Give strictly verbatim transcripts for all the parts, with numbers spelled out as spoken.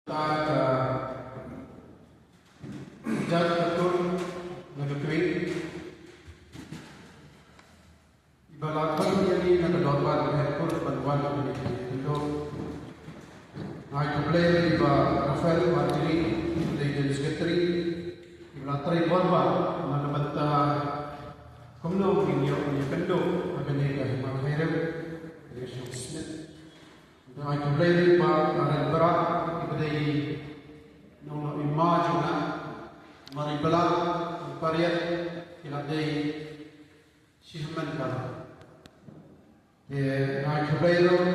Ta ka judge ka kur na ka Queen. Iba la khot ïa ngi na ka dorbar ka head kur ban wan ïa ngi. Nga ai khublei ïa i Bah Raphael Martini, i General Secretary, iba la trei bor bha na ka bynta kumno ngin ïoh ïakynduh ha kane ka hima khairem, ka Shnong Smit. Nga ai khublei ïa i Bah Aren Bra, iba dei nonglong i ma jong nga, mar i Bla, i Pariat, ki la dei shi hynmen ka. Te nga ai khublei ruh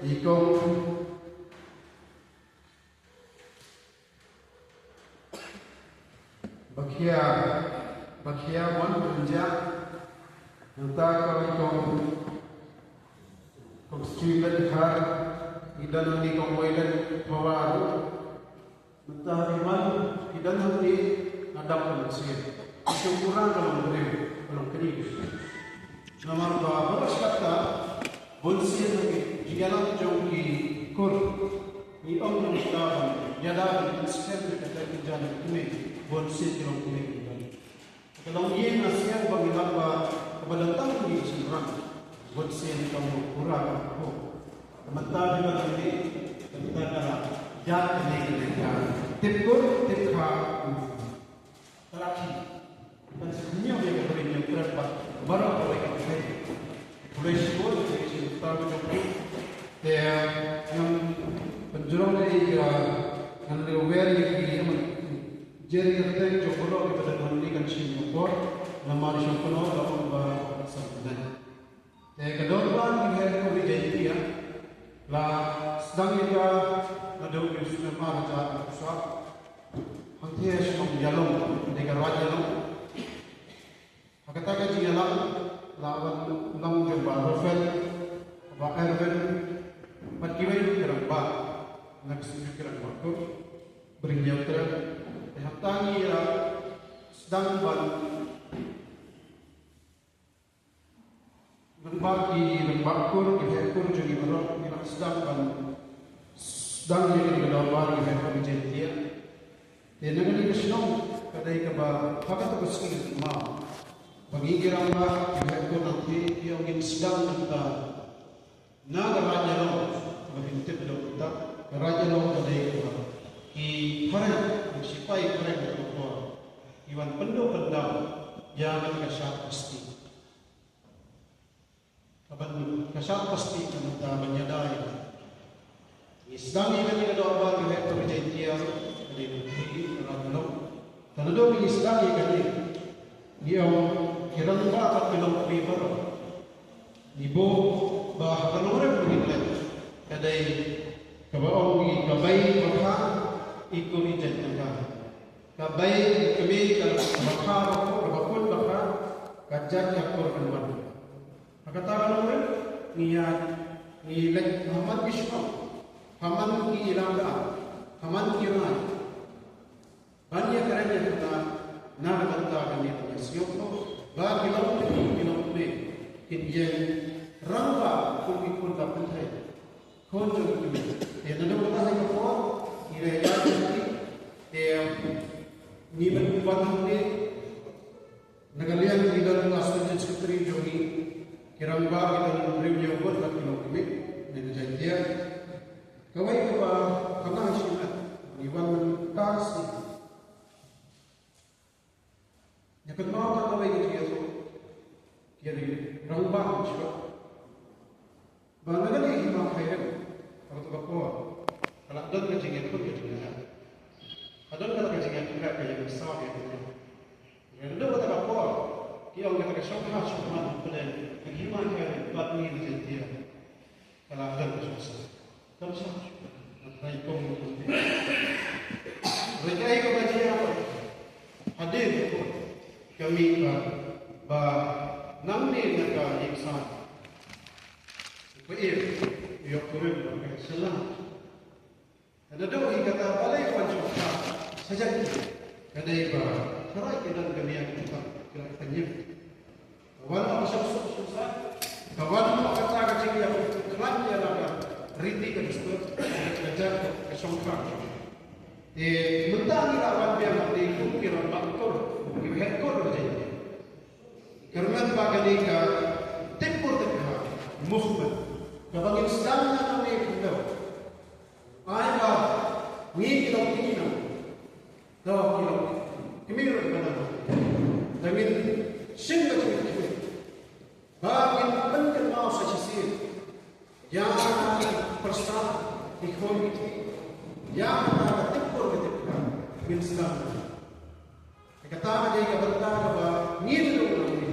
ïa i Kong Bakhia, Bakhia Mon Tunja, nangta ka i Kong, Kong Steven Khar, i don hangne i Kong Wailen Pawar, nangta i Mon, i don hangne, nga dap ka mynsiem. Shong pura ka long briew, ka long kri. Namar ba baroh shi katta, bun sien na ki jingïalang jong ki kur, ngi ong ngi ta ban ïada ban skhem ïa kata ki jingïalang kmie, bun sien ki long kmie ki don. Ka long ïing na siang ba ngi lap ba kaba don tang ki shynrang, bun sien ki long pura ka ko. Ka mynta ki ba don ki, ka mynta ka la ïa kane kane ka tip kur, tip kha. Ka la khih ban sa khynñiuh ïa ka Barim Ñiewtrep bad baroh kawei ka pyrthei. Khublei shibun ïa ka jingïatai ka jong phi. Te ngan pynjrong ïa ka, ngan leit wer ïa ki, ïa ka jingïatai jong baroh kiba don hangne, kan shim ïa ka por namar i Shongkno da ong ba san minit. Te ka dorbar ki Heh Kur Ri Jaintia la sdang ïa ka naduh u snem ar hajar arphew saw. Hangtei ha shnong Ïalong, dei ka Raid Ïalong. Ha kata ka jingïalang la wan u nong jong Bah Raphael, Bah Erwin, bad kiwei ki rangbah na ka Seng Jong ki Rangbah Kur Barim Ñiewtrep. Te hangta ngi la sdang ban Rangbah ki rangbah kur, ki heh kur jong ngi baroh, ngi la sdang ban sdang ïa kane ka dorbar ki heh kur Jaintia. Te na kane ka shnong ka dei kaba ha kata ka sngi ka thymmai ba ngi ki rangbah ki heh kur nangta ki ong ngin sdang nangta na ka Raid Ïalong, kaba phin tip ïa kata ka Raid Ïalong ka dei kaba ki phareng, ki sipai phareng ha kata ka por ki wan pynduh pyndaw ïa kata ka shad plastik. Ka ban ka shad plastik ka mynta ban ïada ïa ka. Ngi sdang ïa kane ka dorbar ka heh kur Jaintia, ka dei ka dei ka Raid Ïalong. Te naduh ngi sdang ïa kane, ngi ong ki rangbah bad ki longkmie baroh, ngi buh ba ha ka nongrim ba ngin leit ka dei kaba ong ngi ka bei ba kha i kur i jait na ka. Ka bei ka kmie ka ba kha ba kha, ka ba kut ba kha, ka jait ka kur kan wan. Ha kata ka nongrim ngi ïa, ngi leit ha man ki shnong, ha man ki ïing lada, ha man ki rai. Ban ïa kren ïa kata na ka bynta kane ka shnong ko ba ki longkmie, ki longkmie kin ïeng rangbah kum ki khun ba pynthei. Khun jong ki. Te naduh kata ha ka por ngi la ïa, te ngi ban wan hangne. Na ka liang ngi don u Association Secretary jong ngi, ki rangbah ngi don hynriew hynñiew ngut bad ki longkmie na ka Jaintia. Kawei kaba kaba shimet ngi wan mynta ka sngi. Ïa kynmaw ka kawei ka jingïathuh ki rangbah ngi shuwa. Ba na kane ka hima khairem, ha kata ka por ka la don ka jingïakhun ka jingïakhun. Ka don ka la ka jingïakhun ka ïa ka saw ïa ka. Ïa ka don kata ka por ki ong kata ka shongkha shongman pynlong ka hima khairem bad ngi na Jaintia. Ka la don ka shongkha. Kam shah. Ka trai kong. Ri ka ai ka ba jia ba. Hadien ka mih ba ba nangne na ka ïing sa. Ba im ïoh kurim ba ka shala. Ka da dei kata balei wan shongkha sa jait ka dei ba tharai ki don ka niam ka ka nyim. Ka wan ka shong suk shong sa. Ka wan ka kata ka jingïa khlaiñ ïa la ka. riti ka dustur, ka jait ka shongkha. Te mynta ngi la wan biang hangne kum ki rangbah kur, ki head kur ka jait. Kyrmen ba kane ka Tip Kur Tip Kha movement kaba ngin sdang na kane ka khyndew. Ai ba ngi ki long kmie nang. To ki long kmie ruh ba nang. Da ngin shim ka jingkyrkhu ba ngin pynkynmaw sa shisien ïa ka pyrsa, ki khun ki kti, ïa kata ka Tip Kur ka Tip Kha ngin sdang. Kata ka dei ka bynta kaba ngi ruh ngi,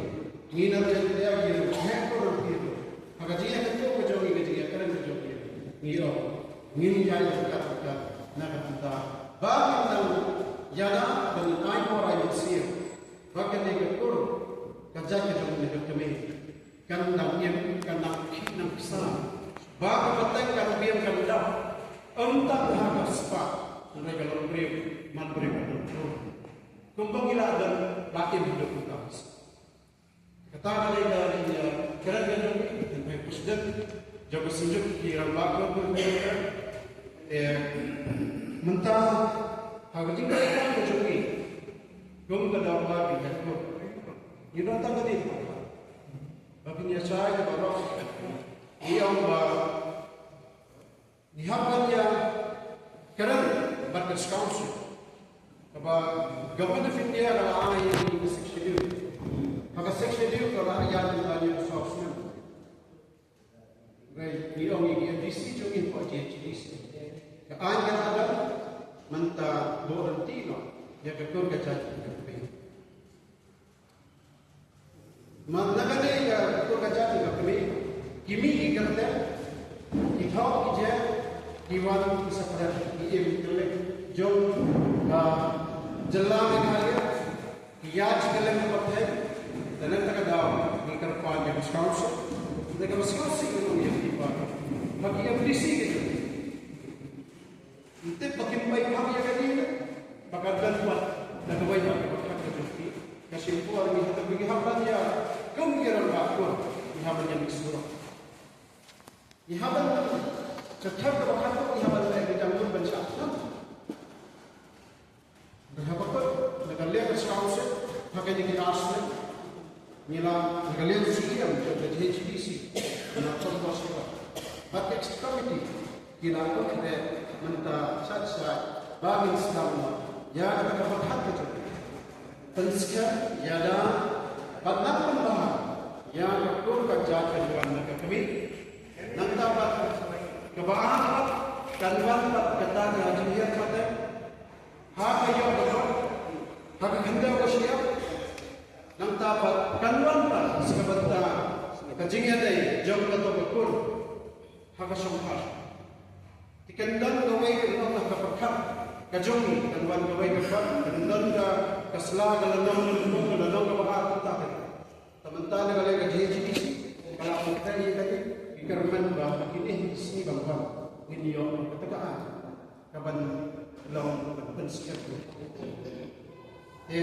ngi na Jaintia ngi ruh, heh ko ruh ngi ruh. Ha ka jingïakynduh ka jong ngi, ka jingïakren ka jong ngi, ngi ruh ngin ïai ryngkat ryngkat na ka bynta ba ngin nang ïada ban ai por ai mynsiem ba kane ka kur ka jait ka jong ngi ka kmie kan nang im, kan nang khih nang ksan, ba ka pateng kan biang kan dap, ym tang ha ka spah, hynrei ka longbriew, manbriew ka dap. Kumba ngi la don, la im haduh mynta. Kata ka dei ka, eh, kren ka jong ngi, kynthei president jong ka Synjuk ki Rangbah Kur. Eh, mynta ha ka jingkren ka jong ngi, kum ka daw ba ki head kur, ngi don tang ka dei ba phin ïa shai ka baroh. Ngi ong ba ngi hap ban ïa kren bad ka Sixth Schedule kaba Government of India ka la ai ïa ngi ka Sixth Schedule. Ha ka Sixth Schedule ka la ai ïa ngi ka saw snem. Hynrei ngi ong ïa ki M D C jong ngi, ko J H D C, ka aiñ ka la don, mynta buh lynti noh ïa ka kur ka jait ka kmie. Mynta kane ka kur ka jait ka kmie, ki mih ki kyrteng, ki thoh ki jia, ki wan ki sakhiat, ki im kylleng jong ka jylla Meghalaya, ki ïaid kylleng ka pyrthei. Te na kata ka daw ngi kyrpad ïa ka Sixth Schedule, ïa ka Sixth Schedule ngi ong ïa ki paidbah, ha ki M D C ki jong ngi. Ngi tip ba kim peit phang ïa kane, ba ka don pat na kawei pat ka pyrkhat ka jong ki. Ka shim por, ngi hap, ngi hap ban ïa, kum ki rangbah kur, ngi hap ban ïa mih surok. Ngi hap ban, ka thep kaba khatduh ngi hap ban leh, ngi dang mut ban shah thep. Ngi hap ban kut na ka liang ka Sixth Schedule ha kine ki ar snem. Ngi la, na ka liang C E M jong ka J H D C, ngi la pynbor sha ka, bad ka executive committee ki la kut kyrpad mynta shait shait ba ngin sdang ïa kata ka pyrkhat ka jong ngi. Pynskhem ïada bad nang pynbha ïa ka kur ka jait ka jong ngi ka kmie. Nangta pat kaba ar pat kan wan pat kata ka jinghiar pateng ha ka ïoh ka kot, ha ka khyndew ka shyiap. Nangta pat kan wan pat sa ka bynta ka jingïadei jong kato ka kur ha ka shongphar. Te kan don kawei ka, ka pyrkhat ka jong ngi, kan wan kawei ka kot, kan don ka, ka sla, ka lynnong, ka lynnong, ka lynnong kaba ar, kata ka. Te mynta na ka liang ka J H D C ka la pyntrei ïa kane, ngi kyrmen ba ha kine ki sngi ban wan ngin ïoh kata ka ar kaban long, ban pynskhem. Te